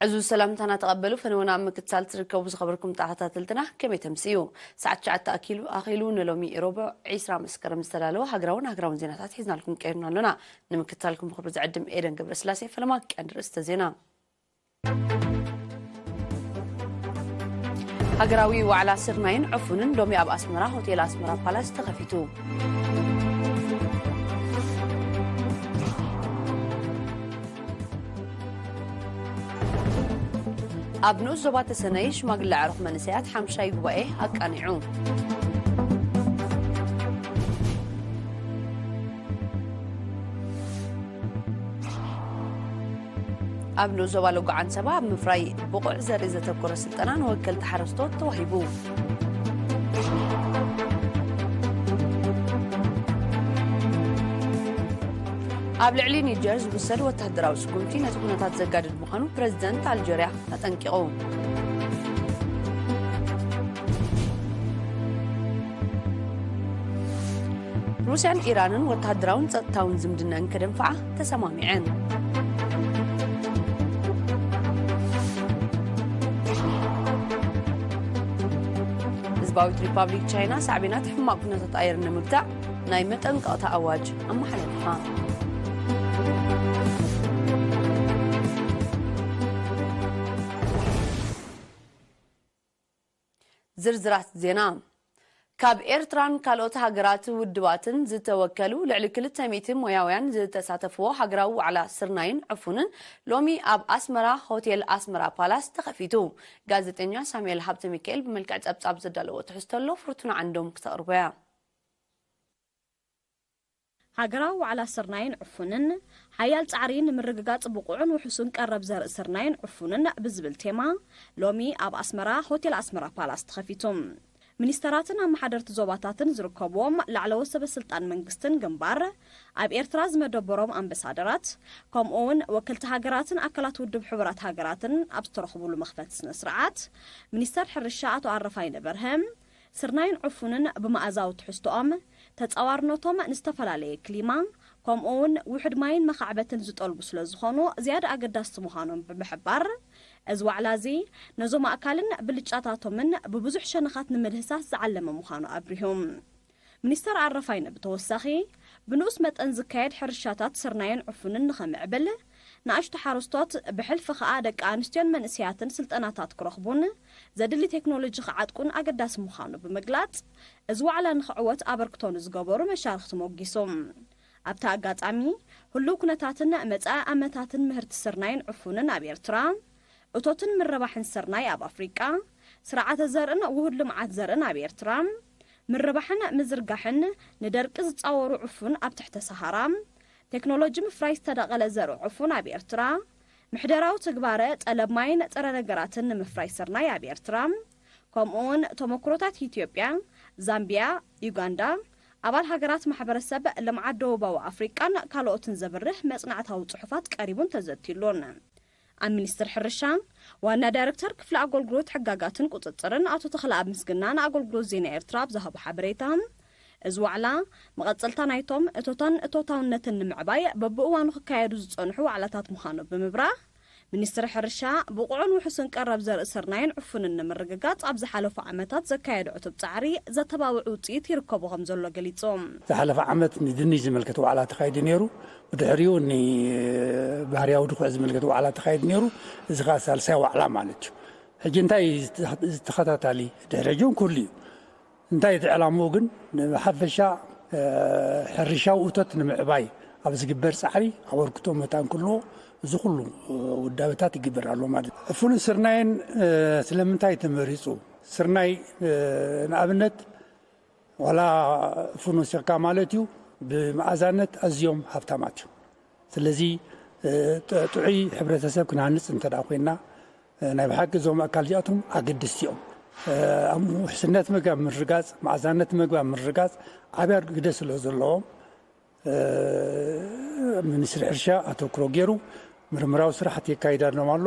ዕዙዝ ሰላምታና ተቐበሉ። ፈነወና ኣብ ምክትታል ትርከቡ ዝኸበርኩም ተኸታተልትና፣ ከመይ ተምስዩ? ሰዓት ትሽዓተ ኣኪሉ ኣኺሉ፣ ንሎሚ ረቡዕ ዕስራ መስከረም ዝተዳለወ ሃገራውን ሃገራውን ዜናታት ሒዝናልኩም ቀሪብና ኣሎና። ንምክትታልኩም ብኽብሪ ዝዕድም ኤደን ገብረስላሴ። ፈለማ ቀንዲ ርእስተ ዜና። ሃገራዊ ዋዕላ ስርናይን ዕፉንን ሎሚ ኣብ ኣስመራ ሆቴል ኣስመራ ፓላስ ተኸፊቱ። ኣብ ንኡስ ዞባ ተሰነይ ሽማግለ ኣዕሩኽ መንእሰያት ሓምሻይ ጉባኤ ኣቃኒዑ። ኣብ ንኡስ ዞባ ሎጎ ዓንሰባ ኣብ ምፍራይ ብቑዕ ዘርኢ ዘተኮረ ስልጠና ንወከልቲ ሓረስቶት ተዋሂቡ። ኣብ ልዕሊ ኒጀር ዝውሰድ ወተሃደራዊ ስጉምቲ ነቲ ኩነታት ዘጋድድ ምዃኑ ፕረዚደንት ኣልጀርያ ኣጠንቂቑ። ሩስያን ኢራንን ወተሃደራውን ጸጥታውን ዝምድነን ከደንፍዓ ተሰማሚዐን። ህዝባዊት ሪፓብሊክ ቻይና ሳዕቤናት ሕማቕ ኩነታት ኣየር ንምግታእ ናይ መጠንቀቕታ ኣዋጅ ኣመሓላሊፋ። ዝርዝራት ዜና። ካብ ኤርትራን ካልኦት ሃገራት ውድባትን ዝተወከሉ ልዕሊ ክልተ ሚእቲ ሞያውያን ዝተሳተፍዎ ሃገራዊ ዋዕላ ስርናይን ዕፉንን ሎሚ ኣብ ኣስመራ ሆቴል ኣስመራ ፓላስ ተኸፊቱ። ጋዜጠኛ ሳሙኤል ሃብተ ሚካኤል ብመልክዕ ጸብጻብ ዘዳለዎ ትሕዝቶ ኣሎ፣ ፍርቱና ዓንዶም ክተቕርቦ እያ። ሃገራዊ ዋዕላ ስርናይን ዕፉንን፣ ሓያል ጻዕሪ ንምርግጋጽ ብቑዕን ውሑስን ቀረብ ዘርኢ ስርናይን ዕፉንን ብዝብል ቴማ፣ ሎሚ ኣብ ኣስመራ ሆቴል ኣስመራ ፓላስ ተኸፊቱ። ሚኒስተራትን ኣመሓደርቲ ዞባታትን ዝርከብዎም ላዕለዎት ሰበ ስልጣን መንግስትን ግንባር፣ ኣብ ኤርትራ ዝመደበሮም ኣምበሳደራት፣ ከምኡ እውን ወከልቲ ሃገራትን ኣካላት ውድብ ሕቡራት ሃገራትን ኣብ ዝተረኽቡሉ መኽፈቲ ስነ ስርዓት፣ ሚኒስተር ሕርሻ ኣቶ ኣረፋይነ በርሀ፣ ስርናይን ዕፉንን ብመኣዛዊ ትሕዝቶኦም፣ ተጻዋርነቶም ንዝተፈላለየ ክሊማ፣ ከምኡ እውን ውሑድ ማይን መኻዕበትን ዝጠልቡ ስለ ዝኾኑ ዝያዳ ኣገዳስቲ ምዃኖም ብምሕባር፣ እዚ ዋዕላ እዚ ነዞም ኣእካልን ብልጫታቶምን ብብዙሕ ሸነኻት ንምድህሳስ ዝዓለመ ምዃኑ ኣብሪሁ። ሚኒስተር ኣረፋይነ ብተወሳኺ፣ ብንኡስ መጠን ዝካየድ ሕርሻታት ስርናይን ዕፉንን ንኸምዕብል፣ ንኣሽቱ ሓረስቶት ብሕልፊ ኸኣ ደቂ ኣንስትዮን መንእሰያትን ስልጠናታት ክረኽቡን ዘድሊ ቴክኖሎጂ ክዓጥቁን ኣገዳሲ ምዃኑ ብምግላጽ፣ እዚ ዋዕላ ንኽዕወት ኣበርክቶ ንዝገበሩ መሻርኽቲ ሞጊሱ። ኣብቲ ኣጋጣሚ፣ ህሉው ኩነታትን መጻኢ ኣመታትን ምህርቲ ስርናይን ዕፉንን ኣብ ኤርትራ፣ እቶትን ምርባሕን ስርናይ ኣብ ኣፍሪቃ፣ ስርዓተ ዘርእን ውሁድ ልምዓት ዘርእን ኣብ ኤርትራ፣ ምርባሕን ምዝርጋሕን ንደርቂ ዝጻወሩ ዕፉን ኣብ ትሕተ ሰሃራ፣ ቴክኖሎጂ ምፍራይ ዝተዳቐለ ዘርኢ ዕፉን ኣብ ኤርትራ፣ ምሕደራዊ ትግባረ ጠለብ ማይን ጥረ ነገራትን ንምፍራይ ስርናይ ኣብ ኤርትራ፣ ከምኡውን ተመክሮታት ኢትዮጵያ፣ ዛምቢያ፣ ዩጋንዳ፣ ኣባል ሃገራት ማሕበረሰብ ልምዓት ደቡባዊ ኣፍሪቃን ካልኦትን ዘብርህ መጽናዕታዊ ጽሑፋት ቀሪቡን ተዘቲሉን። ኣብ ሚኒስትሪ ሕርሻ ዋና ዳይሬክተር ክፍሊ ኣገልግሎት ሕጋጋትን ቁጽጽርን ኣቶ ተኽለኣብ ምስግና ንኣገልግሎት ዜና ኤርትራ ኣብ ዝሃቦ ሓበሬታ፣ እዚ ዋዕላ መቐጸልታ ናይቶም እቶታን እቶታውነትን ንምዕባይ በብእዋኑ ክካየዱ ዝጸንሑ ዋዕላታት ምዃኑ ብምብራህ፣ ሚኒስትሪ ሕርሻ ብቑዕን ውሑስን ቀረብ ዘርኢ ስርናይን ዕፉንን ንምርግጋጽ ኣብ ዝሓለፉ ዓመታት ዘካየዶ ዕቱብ ጻዕሪ ዘተባብዕ ውጽኢት ይርከቦ ከም ዘሎ ገሊጹ። ዝሓለፈ ዓመት ንድንሽ ዝምልከት ዋዕላ ተኻይዱ ነይሩ። ብድሕሪኡ ንባህርያዊ ድኹዒ ዝምልከት ዋዕላ ተኻይዱ ነይሩ። እዚ ኸኣ ሳልሳይ ዋዕላ ማለት እዩ። ሕጂ እንታይ እዩ ዝተኸታታሊ? ድሕሪ ሕጂ እውን ክህሉ እዩ። እንታይ እቲ ዕላምኡ ግን ንሓፈሻ፣ እ፣ ሕርሻዊ እቶት ንምዕባይ ኣብ ዝግበር ጻዕሪ ኣበርክቶ መታን ክህልዎ እዚ ኩሉ፣ እ፣ ውዳበታት ይግበር ኣሎ ማለት እዩ። ዕፉንን ስርናይን፣ እ፣ ስለምንታይ ተመሪጹ? ስርናይ፣ እ፣ ንኣብነት ዋላ ዕፉን ወሲኽካ ማለት እዩ፣ ብመኣዛነት ኣዝዮም ሃብታማት እዮም። ስለዚ፣ እ፣ ጥ-፣ ጥዑይ ሕብረተሰብ ክንሃንጽ እንተ ደኣ ኮይንና፣ እ፣ ናይ ብሓቂ እዞም ኣካል እዚኣቶም ኣገደስቲ እዮም። እ፣ ኣብ ውሕስነት ምግቢ ኣብ ምርጋጽ፣ መኣዛነት ምግቢ ኣብ ምርጋጽ ዓብዪ ግደ ስለ ዘለዎም፣ እ፣ ሚኒስትሪ ሕርሻ ኣተኩሮ ገይሩ ምርምራዊ ስራሕቲ የካይድ ኣሎም ኣሎ።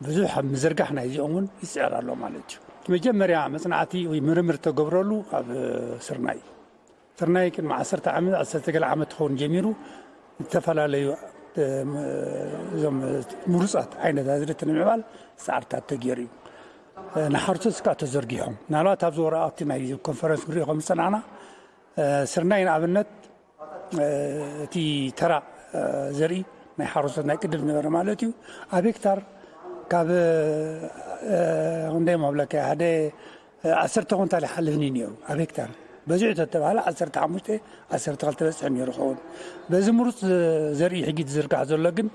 ብዙሕ ኣብ ምዝርጋሕ ናይዚኦም እውን ይጽዕር ኣሎ ማለት እዩ። እቲ መጀመርያ መጽናዕቲ ወይ ምርምር እተገብረሉ ኣብ ስርናይ እዩ። ስርናይ ቅድሚ ዓሰርተ ዓመት፣ ዓሰርተ ገለ ዓመት ትኸውን ጀሚሩ፣ ዝተፈላለዩ እዞም ምሩፃት ዓይነት ኣዝርእቲ ንምዕባል ፃዕርታት ተገይሩ እዩ። ንሓርሶት እስካ ተዘርጊሖም፣ ምናልባት ኣብዚ ወረቃቅቲ ናይ ኮንፈረንስ ክሪኦ ከም ዝፀናዕና፣ ስርናይ ንኣብነት፣ እቲ ተራ ዘርኢ ናይ ሓረስቶት ናይ ቅድም ዝነበረ ማለት እዩ፣ ኣብ ሄክታር ካብ ክንደይ መብለካ ሓደ ዓሰርተ ኩንታል ይሓልፍኒ ነይሩ ኣብ ሄክታር። በዚሑ ተተባሃለ ዓሰርተ ሓሙሽተ ዓሰርተ ክልተ በፅሕ ነይሩ ኸውን። በዚ ምሩፅ ዘርኢ ሕጊ ዝዝርጋሕ ዘሎ ግን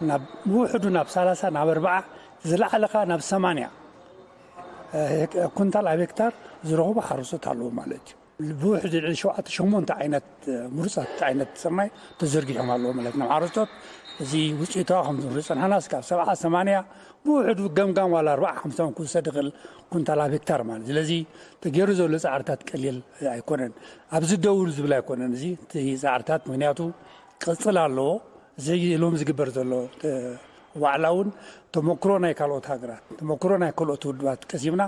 ናብ ብውሕዱ ናብ ሰላሳ ናብ ኣርባዓ ዝለዓለ ከዓ ናብ ሰማንያ ኩንታል ኣብ ሄክታር ዝረኽቡ ሓረስቶት ኣለዉ ማለት እዩ። ብውሕዱ ልዕሊ ሸውዓተ ሸሞንተ ዓይነት ምሩፃት ዓይነት ስርናይ ተዘርጊሖም ኣለዉ ማለት ናብ ሓረስቶት። እዚ ውፅኢቷ ከም ዝንሪኦ ፀንሓና እስካብ ሰብዓ ሰማንያ ብውሕዱ ገምጋም ዋላ ኣርባዓ ሓምሳ እውን ክውሰድ ይኽእል ኩንታል ኣብ ሄክታር ማለት። ስለዚ ተገይሩ ዘሎ ፃዕርታት ቀሊል ኣይኮነን። ኣብዚ ደውሉ ዝብል ኣይኮነን እዚ እቲ ፃዕርታት፣ ምክንያቱ ቅፅል ኣለዎ። እዚ ሎም ዝግበር ዘሎ ዋዕላ እውን ተመክሮ ናይ ካልኦት ሃገራት፣ ተመክሮ ናይ ካልኦት ውድባት ቀሲምና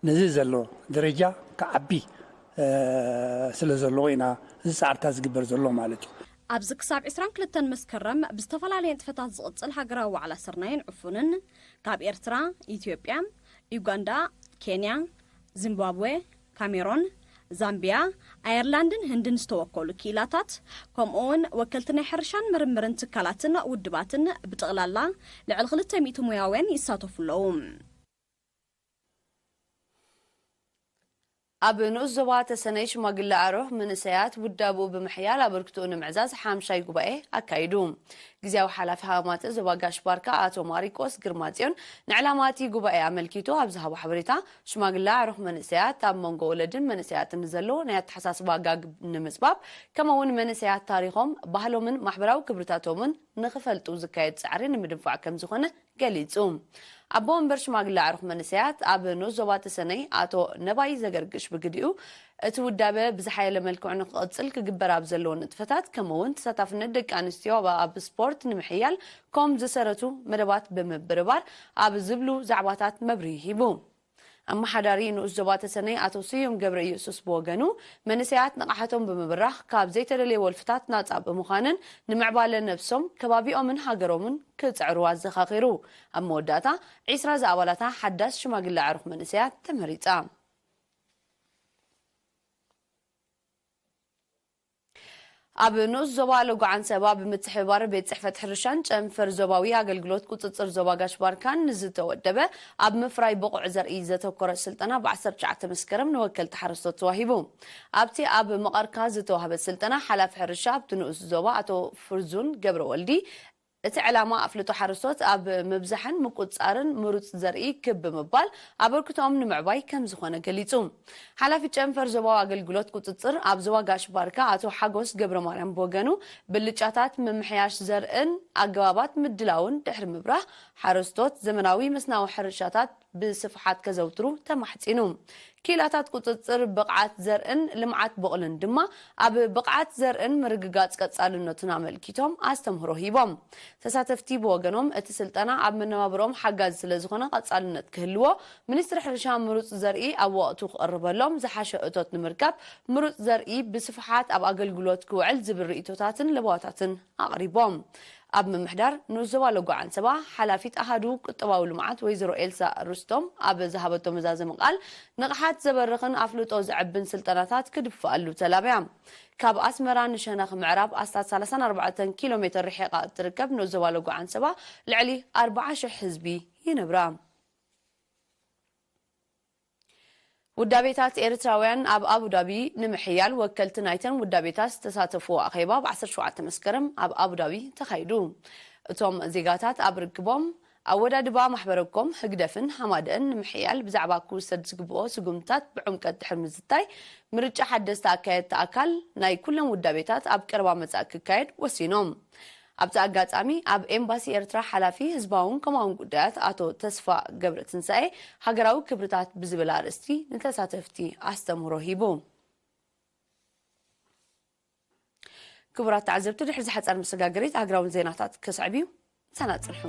ነዚ ዘሎ ደረጃ ክዓቢ ስለ ዘለዎ ኢና እዚ ፃዕርታት ዝግበር ዘሎ ማለት እዩ። ኣብዚ ክሳብ ዕስራን ክልተን መስከረም ብዝተፈላለየ ንጥፈታት ዝቕጽል ሃገራዊ ዋዕላ ስርናይን ዕፉንን ካብ ኤርትራ፣ ኢትዮጵያ፣ ዩጋንዳ፣ ኬንያ፣ ዚምባብዌ፣ ካሜሮን፣ ዛምቢያ፣ ኣየርላንድን ህንድን ዝተወከሉ ክኢላታት፣ ከምኡ'ውን ወከልቲ ናይ ሕርሻን ምርምርን ትካላትን ውድባትን ብጠቕላላ ልዕሊ ክልተ ሚእቲ ሞያውያን ይሳተፉ ኣለዉ። ኣብ ንኡስ ዞባ ተሰነይ ሽማግለ ኣዕሩኽ መንእሰያት ውዳብኡ ብምሕያል ኣበርክትኡ ንምዕዛዝ ሓምሻይ ጉባኤ ኣካይዱ። ግዝያዊ ሓላፊ ሃማማተ ዞባ ጋሽ ባርካ ኣቶ ማሪቆስ ግርማጽዮን ንዕላማ እቲ ጉባኤ ኣመልኪቱ ኣብ ዝሃቦ ሓበሬታ፣ ሽማግለ ኣዕሩኽ መንእሰያት ኣብ መንጎ ወለድን መንእሰያትን ንዘሎ ናይ ኣተሓሳስባ ጋግ ንምጽባብ፣ ከምኡ'ውን መንእሰያት ታሪኾም፣ ባህሎምን ማሕበራዊ ክብርታቶምን ንኽፈልጡ ዝካየድ ጻዕሪ ንምድንፋዕ ከም ዝኾነ ገሊጹ። ኣቦ ወንበር ሽማግለ ኣዕሩኽ መንእሰያት ኣብ ንኡስ ዞባ ተሰነይ ኣቶ ነባይ ዘገርግሽ ብግዲኡ፣ እቲ ውዳበ ብዝሓየለ መልክዑ ንክቕጽል ክግበር ኣብ ዘለዎ ንጥፈታት፣ ከምኡ'ውን ተሳታፍነት ደቂ ኣንስትዮ ኣብ፣ ኣብ ስፖርት ንምሕያል ኮም ዝሰረቱ መደባት ብምብርባር ኣብ ዝብሉ ዛዕባታት መብርሂ ሂቡ። ኣመሓዳሪ ንኡስ ዞባ ተሰነይ ኣቶ ስዩም ገብረ ኢየሱስ ብወገኑ፣ መንእሰያት ንቕሓቶም ብምብራኽ ካብ ዘይተደልየ ወልፍታት ናጻ ብምዃንን ንምዕባለ ነብሶም፣ ከባቢኦምን ሃገሮምን ክጽዕሩ ኣዘኻኺሩ። ኣብ መወዳእታ፣ ዒስራ ዝኣባላታ ሓዳስ ሽማግለ ኣዕሩኽ መንእሰያት ተመሪጻ። ኣብ ንኡስ ዞባ ሎጎ ዓንሰባ ብምትሕብባር ቤት ጽሕፈት ሕርሻን ጨንፈር ዞባዊ ኣገልግሎት ቁጽጽር ዞባ ጋሽ ባርካን ንዝተወደበ ኣብ ምፍራይ ብቑዕ ዘርኢ ዘተኮረ ስልጠና ብ ዓሰርተ ትሽዓተ መስከረም ንወከልቲ ሓረስቶት ተዋሂቡ። ኣብቲ ኣብ መቐርካ ዝተዋህበ ስልጠና ሓላፊ ሕርሻ ኣብቲ ንኡስ ዞባ ኣቶ ፍርዙን ገብረ ወልዲ፣ እቲ ዕላማ ኣፍልጦ ሓረስቶት ኣብ ምብዛሕን ምቁጽጻርን ምሩጽ ዘርኢ ክብ ብምባል ኣበርክቶኦም ንምዕባይ ከም ዝኾነ ገሊጹ። ሓላፊ ጨንፈር ዞባዊ ኣገልግሎት ቁጽጽር ኣብ ዞባ ጋሽ ባርካ ኣቶ ሓጎስ ገብረ ማርያም ብወገኑ፣ ብልጫታት ምምሕያሽ ዘርእን ኣገባባት ምድላውን ድሕሪ ምብራህ፣ ሓረስቶት ዘመናዊ መስናዊ ሕርሻታት ብስፍሓት ከዘውትሩ ተማሕጺኑ። ክኢላታት ቁጽጽር ብቕዓት ዘርእን ልምዓት ቡቕልን ድማ ኣብ ብቕዓት ዘርእን ምርግጋጽ ቀጻልነቱን ኣመልኪቶም ኣስተምህሮ ሂቦም። ተሳተፍቲ ብወገኖም፣ እቲ ስልጠና ኣብ መነባብሮኦም ሓጋዚ ስለ ዝኾነ ቀጻልነት ክህልዎ፣ ሚኒስትሪ ሕርሻ ምሩጽ ዘርኢ ኣብ ወቕቱ ክቕርበሎም፣ ዝሓሸ እቶት ንምርካብ ምሩጽ ዘርኢ ብስፍሓት ኣብ ኣገልግሎት ክውዕል ዝብል ርእይቶታትን ለበዋታትን ኣቕሪቦም። ኣብ ምምሕዳር ንኡስ ዞባ ሎጎ ዓንሰባ ሓላፊት ኣሃዱ ቁጠባዊ ልምዓት ወይዘሮ ኤልሳ ሩስቶም ኣብ ዝሃበቶ መዛዘሚ ቃል፣ ንቕሓት ዘበርኽን ኣፍልጦ ዘዕብን ስልጠናታት ክድፋኣሉ ተላብያ። ካብ ኣስመራ ንሸነኽ ምዕራብ ኣስታት ሰላሳን ኣርባዕተን ኪሎ ሜትር ርሒቓ እትርከብ ንኡስ ዞባ ሎጎ ዓንሰባ ልዕሊ ኣርባዓ ሽሕ ህዝቢ ይነብራ። ውዳቤታት ኤርትራውያን ኣብ ኣቡዳቢ ንምሕያል ወከልቲ ናይተን ውዳቤታት ዝተሳተፍዎ ኣኼባ ብ ዓሰርተ ሸውዓተ መስከረም ኣብ ኣቡዳቢ ተኻይዱ። እቶም ዜጋታት ኣብ ርክቦም፣ ኣወዳድባ ማሕበረኮም፣ ህግደፍን ሃማደአን ንምሕያል ብዛዕባ ክውሰድ ዝግብኦ ስጉምትታት ብዕምቀት ድሕሪ ምዝታይ፣ ምርጫ ሓደስቲ ኣካየድቲ ኣካል ናይ ኩለን ውዳቤታት ኣብ ቀረባ መጻኢ ክካየድ ወሲኖም። ኣብቲ ኣጋጣሚ፣ ኣብ ኤምባሲ ኤርትራ ሓላፊ ህዝባውን ኮማውን ጉዳያት ኣቶ ተስፋ ገብረትንሳኤ፣ ሃገራዊ ክብርታት ብዝብል ኣርእስቲ ንተሳተፍቲ ኣስተምህሮ ሂቡ። ክቡራት ተዓዘብቲ፣ ድሕሪ ዝሓጸር መሰጋገሪት ሃገራውን ዜናታት ከስዕብ እዩ። ምሳና ጽንሑ።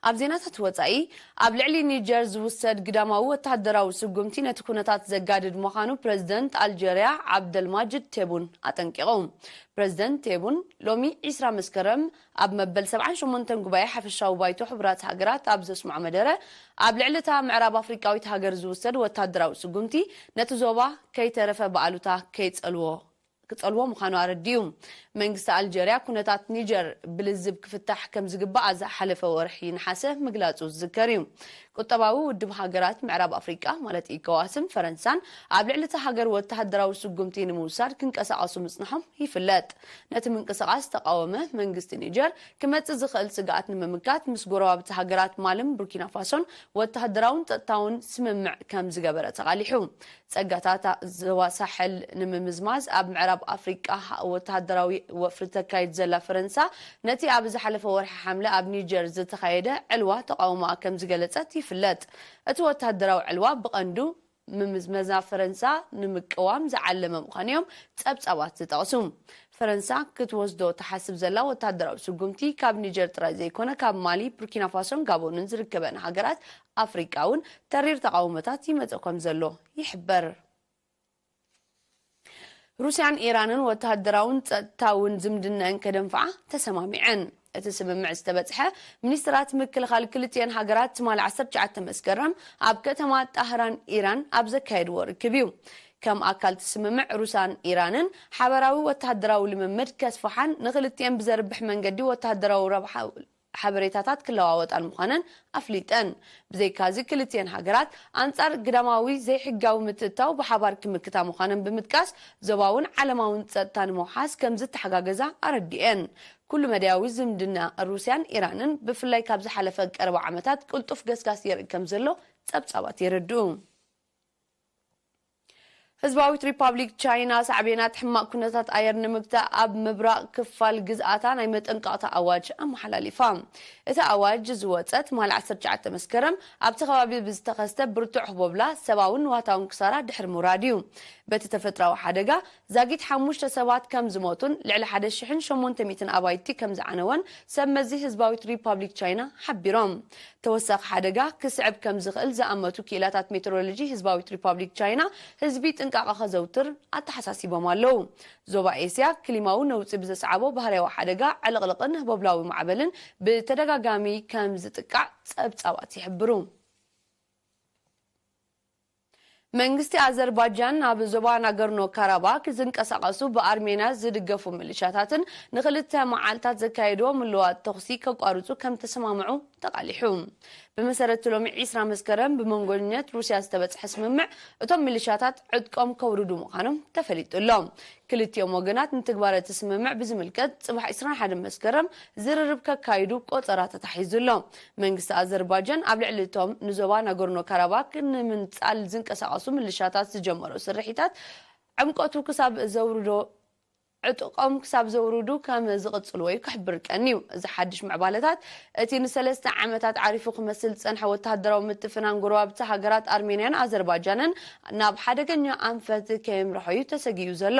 ኣብ ዜናታት ወጻኢ፣ ኣብ ልዕሊ ኒጀር ዝውሰድ ግዳማዊ ወተሃደራዊ ስጉምቲ ነቲ ኩነታት ዘጋድድ ምዃኑ ፕረዚደንት ኣልጀርያ ዓብደልማጅድ ቴቡን ኣጠንቂቑ። ፕረዚደንት ቴቡን ሎሚ ዒስራ መስከረም ኣብ መበል ሰብዓን ሸሞንተን ጉባኤ ሓፈሻዊ ባይቶ ሕቡራት ሃገራት ኣብ ዘስምዖ መደረ፣ ኣብ ልዕሊ እታ ምዕራብ ኣፍሪቃዊት ሃገር ዝውሰድ ወተሃደራዊ ስጉምቲ ነቲ ዞባ ከይተረፈ ብኣሉታ ከይጸልዎ ክጸልዎ ምዃኑ ኣረዲኡ። መንግስቲ ኣልጀርያ ኩነታት ኒጀር ብልዝብ ክፍታሕ ከም ዝግባእ ኣብ ዝሓለፈ ወርሒ ነሓሰ ምግላጹ ዝዝከር እዩ። ቁጠባዊ ውድብ ሃገራት ምዕራብ ኣፍሪቃ ማለት ኢኮዋስን ፈረንሳን ኣብ ልዕሊ እታ ሃገር ወተሃደራዊ ስጉምቲ ንምውሳድ ክንቀሳቐሱ ምጽንሖም ይፍለጥ። ነቲ ምንቅስቓስ ዝተቓወመ መንግስቲ ኒጀር ክመጽእ ዝኽእል ስግኣት ንምምካት ምስ ጎረባብቲ ሃገራት ማልን ቡርኪና ፋሶን ወተሃደራውን ጸጥታውን ስምምዕ ከም ዝገበረ ተቓሊሑ። ጸጋታት ዞባ ሳሕል ንምምዝማዝ ኣብ ምዕራብ ኣፍሪቃ ወተሃደራዊ ወፍሪ ተካይድ ዘላ ፈረንሳ፣ ነቲ ኣብ ዝሓለፈ ወርሒ ሓምለ ኣብ ኒጀር ዝተኻየደ ዕልዋ ተቓውሞኣ ከም ዝገለጸት ይፍለጥ። እቲ ወተሃደራዊ ዕልዋ ብቐንዱ ምምዝመዛ ፈረንሳ ንምቅዋም ዝዓለመ ምዃኑ እዮም ጸብጻባት ዝጠቕሱ። ፈረንሳ ክትወስዶ ትሓስብ ዘላ ወተሃደራዊ ስጉምቲ ካብ ኒጀር ጥራይ ዘይኮነ፣ ካብ ማሊ፣ ቡርኪና ፋሶን ጋቦንን ዝርከበን ሃገራት ኣፍሪቃ እውን ተሪር ተቓውሞታት ይመጽእ ከም ዘሎ ይሕበር። ሩስያን ኢራንን ወተሃደራውን ጸጥታውን ዝምድነአን ከደንፍዓ ተሰማሚዐን። እቲ ስምምዕ ዝተበጽሐ ሚኒስትራት ምክልኻል ክልቲኤን ሃገራት ትማሊ ዓሰርተ ትሽዓተ መስከረም ኣብ ከተማ ጣህራን ኢራን ኣብ ዘካየድዎ ርክብ እዩ። ከም ኣካል እቲ ስምምዕ፣ ሩስያን ኢራንን ሓበራዊ ወተሃደራዊ ልምምድ ከስፍሓን ንክልቲኤን ብዘርብሕ መንገዲ ወተሃደራዊ ረብሓ ሓበሬታታት ክለዋወጣን ምዃነን ኣፍሊጠን። ብዘይካዚ፣ ክልቲኤን ሃገራት ኣንጻር ግዳማዊ ዘይሕጋዊ ምትእትታው ብሓባር ክምክታ ምዃነን ብምጥቃስ፣ ዞባውን ዓለማውን ጸጥታ ንምውሓስ ከም ዝተሓጋገዛ ኣረዲኤን። ኩሉ መዳያዊ ዝምድና ሩስያን ኢራንን፣ ብፍላይ ካብ ዝሓለፈ ቀረባ ዓመታት፣ ቅልጡፍ ገስጋስ የርኢ ከም ዘሎ ጸብጻባት የረድኡ። ህዝባዊት ሪፓብሊክ ቻይና ሳዕቤናት ሕማቕ ኩነታት ኣየር ንምግታእ ኣብ ምብራቕ ክፋል ግዝኣታ ናይ መጠንቀቕታ ኣዋጅ ኣመሓላሊፋ። እቲ ኣዋጅ ዝወጸ ትማሊ ዓሰርተ ትሽዓተ መስከረም ኣብቲ ከባቢ ብዝተኸስተ ብርቱዕ ህቦብላ ሰብኣውን ንዋታውን ክሳራ ድሕሪ ምውራድ እዩ። በቲ ተፈጥራዊ ሓደጋ ዛጊት ሓሙሽተ ሰባት ከም ዝሞቱን ልዕሊ ሓደ ሽሕን ሸሞንተ ሚእትን ኣባይቲ ከም ዝዓነወን ሰብ መዚ ህዝባዊት ሪፓብሊክ ቻይና ሓቢሮም። ተወሳኺ ሓደጋ ክስዕብ ከም ዝኽእል ዝኣመቱ ክኢላታት ሜትሮሎጂ ህዝባዊት ሪፓብሊክ ቻይና ህዝቢ ጥንቃቐ ከዘውትር ኣተሓሳሲቦም ኣለዉ። ዞባ ኤስያ ክሊማዊ ነውጺ ብዘስዓቦ ባህርያዊ ሓደጋ ዕልቕልቕን ህቦብላዊ ማዕበልን ብተደጋጋሚ ከም ዝጥቃዕ ጸብጻባት ይሕብሩ። መንግስቲ ኣዘርባጃን ኣብ ዞባ ናገርኖ ካራባክ ዝንቀሳቐሱ ብኣርሜንያ ዝድገፉ ሚሊሻታትን ንኽልተ መዓልታት ዘካየድዎ ምልዋጥ ተኹሲ ከቋርጹ ከም ተሰማምዑ ተቓሊሑ። ብመሰረት ሎሚ ዒስራ መስከረም ብመንጎኛት ሩስያ ዝተበጽሐ ስምምዕ፣ እቶም ሚሊሻታት ዕጥቆም ከውርዱ ምዃኖም ተፈሊጡ ኣሎ። ክልቲኦም ወገናት ንትግባረ እቲ ስምምዕ ብዝምልከት ጽባሕ ዒስራን ሓደን መስከረም ዝርርብ ከካይዱ ቆጸራ ተታሒዙ ኣሎ። መንግስቲ ኣዘርባጃን ኣብ ልዕሊ እቶም ንዞባ ናጎርኖ ካራባክ ንምንጻል ዝንቀሳቐሱ ምልሻታት ዝጀመሮ ስርሒታት ዕምቆቱ ክሳብ ዘውርዶ ዕጥቆም ክሳብ ዘውርዱ ከም ዝቕጽልዎ እዩ ክሕብር ቀንዩ። እዚ ሓድሽ ምዕባለታት፣ እቲ ንሰለስተ ዓመታት ዓሪፉ ክመስል ዝጸንሐ ወተሃደራዊ ምትፍናን ጎረባብቲ ሃገራት ኣርሜንያን ኣዘርባጃንን ናብ ሓደገኛ ኣንፈት ከየምርሖ እዩ ተሰጊኡ ዘሎ።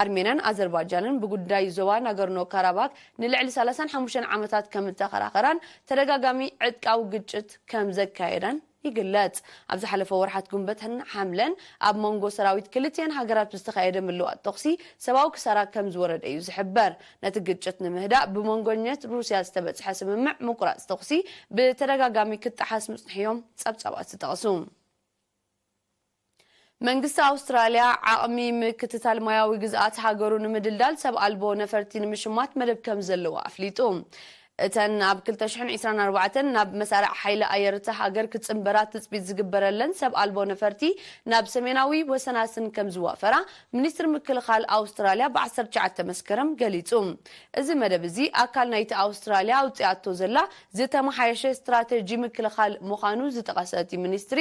ኣርሜንያን ኣዘርባጃንን ብጉዳይ ዞባ ናገርኖ ካራባክ ንልዕሊ ሰላሳን ሓሙሽተን ዓመታት ከም እተኸራኸራን ተደጋጋሚ ዕጥቃዊ ግጭት ከም ዘካየዳን ይግለጽ። ኣብ ዝሓለፈ ወርሓት ጉንበትን ሓምለን ኣብ መንጎ ሰራዊት ክልቲኤን ሃገራት ብዝተኻየደ ምልዋጥ ተኹሲ ሰብኣዊ ክሳራ ከም ዝወረደ እዩ ዝሕበር። ነቲ ግጭት ንምህዳእ ብመንጎኛት ሩስያ ዝተበጽሐ ስምምዕ ምቁራጽ ተኹሲ ብተደጋጋሚ ክጠሓስ ምጽንሑ እዮም ጸብጻባት ዝጠቕሱ። መንግስቲ ኣውስትራልያ ዓቕሚ ምክትታል ማያዊ ግዝኣት ሃገሩ ንምድልዳል ሰብ ኣልቦ ነፈርቲ ንምሽማት መደብ ከም ዘለዎ ኣፍሊጡ። እተን ኣብ ክልተ ሽሕን ዕስራን ኣርባዕተን ናብ መሳርዕ ሓይሊ ኣየር እታ ሃገር ክጽንበራ ትጽቢት ዝግበረለን ሰብ ኣልቦ ነፈርቲ ናብ ሰሜናዊ ወሰናስን ከም ዝዋፈራ ሚኒስትሪ ምክልኻል ኣውስትራልያ ብ ዓሰርተ ትሽዓተ መስከረም ገሊጹ። እዚ መደብ እዚ ኣካል ናይቲ ኣውስትራልያ ኣውጺኣቶ ዘላ ዝተመሓየሸ ስትራተጂ ምክልኻል ምዃኑ ዝጠቐሰ እቲ ሚኒስትሪ፣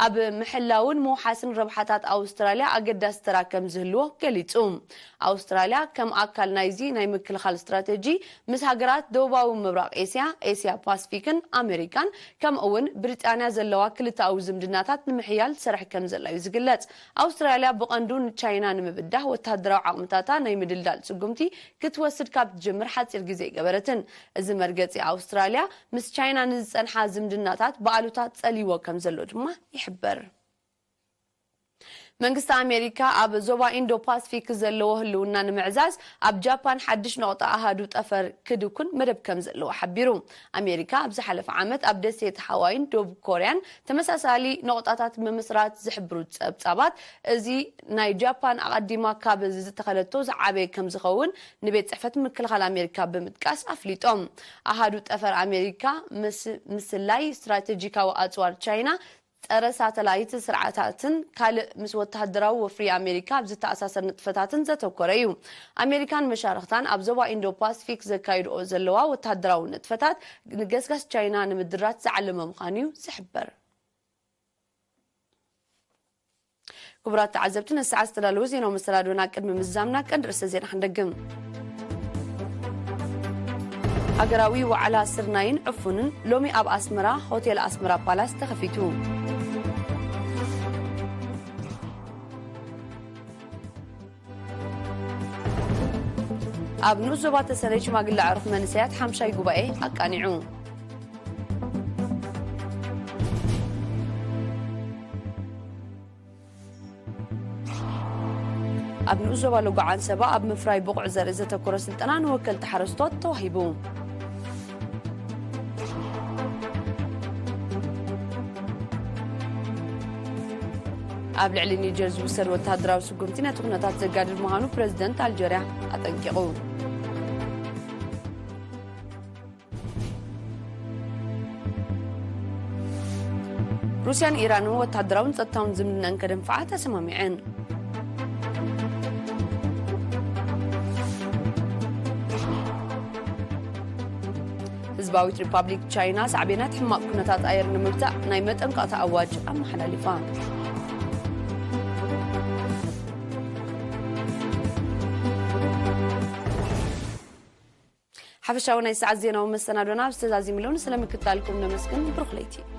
ኣብ ምሕላውን ምውሓስን ረብሓታት ኣውስትራልያ ኣገዳሲ ተራ ከም ዝህልዎ ገሊጹ። ኣውስትራልያ ከም ኣካል ናይዚ ናይ ምክልኻል ስትራተጂ ምስ ሃገራት ደቡባዊ ምብራቕ ኤስያ፣ ኤስያ ፓስፊክን ኣሜሪካን፣ ከምኡ እውን ብሪጣንያ ዘለዋ ክልተኣዊ ዝምድናታት ንምሕያል ትሰርሕ ከም ዘላ እዩ ዝግለጽ። ኣውስትራልያ ብቐንዱ ንቻይና ንምብዳህ ወተሃደራዊ ዓቕምታታ ናይ ምድልዳል ስጉምቲ ክትወስድ ካብ ትጅምር ሓጺር ግዜ ኣይገበረትን። እዚ መርገጺ ኣውስትራልያ ምስ ቻይና ንዝጸንሓ ዝምድናታት ብኣሉታ ጸልይዎ ከም ዘሎ ድማ ይሕበር። መንግስቲ ኣሜሪካ ኣብ ዞባ ኢንዶ ፓስፊክ ዘለዎ ህልውና ንምዕዛዝ ኣብ ጃፓን ሓድሽ ነቑጣ ኣሃዱ ጠፈር ክድኩን መደብ ከም ዘለዎ ሓቢሩ። ኣሜሪካ ኣብ ዝሓለፈ ዓመት ኣብ ደሴት ሃዋይን ደቡብ ኮርያን ተመሳሳሊ ነቑጣታት ምምስራት ዝሕብሩ ጸብጻባት፣ እዚ ናይ ጃፓን ኣቐዲማ ካብ ዝተኸለቶ ዝዓበየ ከም ዝኸውን ንቤት ጽሕፈት ምክልኻል ኣሜሪካ ብምጥቃስ ኣፍሊጦም። ኣሃዱ ጠፈር ኣሜሪካ ምስ ምስላይ ስትራቴጂካዊ ኣጽዋር ቻይና፣ ጸረ ሳተላይት ስርዓታትን ካልእ ምስ ወተሃደራዊ ወፍሪ ኣሜሪካ ኣብ ዝተኣሳሰር ንጥፈታትን ዘተኮረ እዩ። ኣሜሪካን መሻርኽታን ኣብ ዞባ ኢንዶ ፓስፊክ ዘካይድኦ ዘለዋ ወተሃደራዊ ንጥፈታት ንገስጋስ ቻይና ንምድራት ዝዓለመ ምዃኑ እዩ ዝሕበር። ክቡራት ተዓዘብቲ፣ ነዚ ሰዓት ዝተዳለዉ ዜናዊ መሰናዶና ቅድሚ ምዝዛምና ቀንዲ ርእሰ ዜና ክንደግም። ሃገራዊ ዋዕላ ስርናይን ዕፉንን ሎሚ ኣብ ኣስመራ ሆቴል ኣስመራ ፓላስ ተኸፊቱ። ኣብ ንኡስ ዞባ ተሰነይ ሽማግለ ኣዕሩኽ መንእሰያት ሓምሻይ ጉባኤ ኣቃኒዑ። ኣብ ንኡስ ዞባ ሎጎ ዓንሰባ ኣብ ምፍራይ ብቑዕ ዘርኢ ዘተኮረ ስልጠና ንወከልቲ ሓረስቶት ተዋሂቡ። ኣብ ልዕሊ ኒጀር ዝውሰድ ወተሃደራዊ ስጉምቲ ነቲ ኩነታት ዘጋድድ ምዃኑ ፕረዚደንት ኣልጀርያ ኣጠንቂቑ። ሩስያን ኢራንን ወተሃደራውን ጸጥታውን ዝምድነአን ከደንፍዓ ተሰማሚዐን። ህዝባዊት ሪፓብሊክ ቻይና ሳዕቤናት ሕማቕ ኩነታት ኣየር ንምግታእ ናይ መጠንቀቕታ ኣዋጅ ኣመሓላሊፋ። ሓፈሻዊ ናይ ሰዓት ዜናዊ መሰናዶና ኣብዚ ተዛዚሙ ኣሎ። ስለምክታልኩም ነመስግን። ብሩኽ ለይቲ።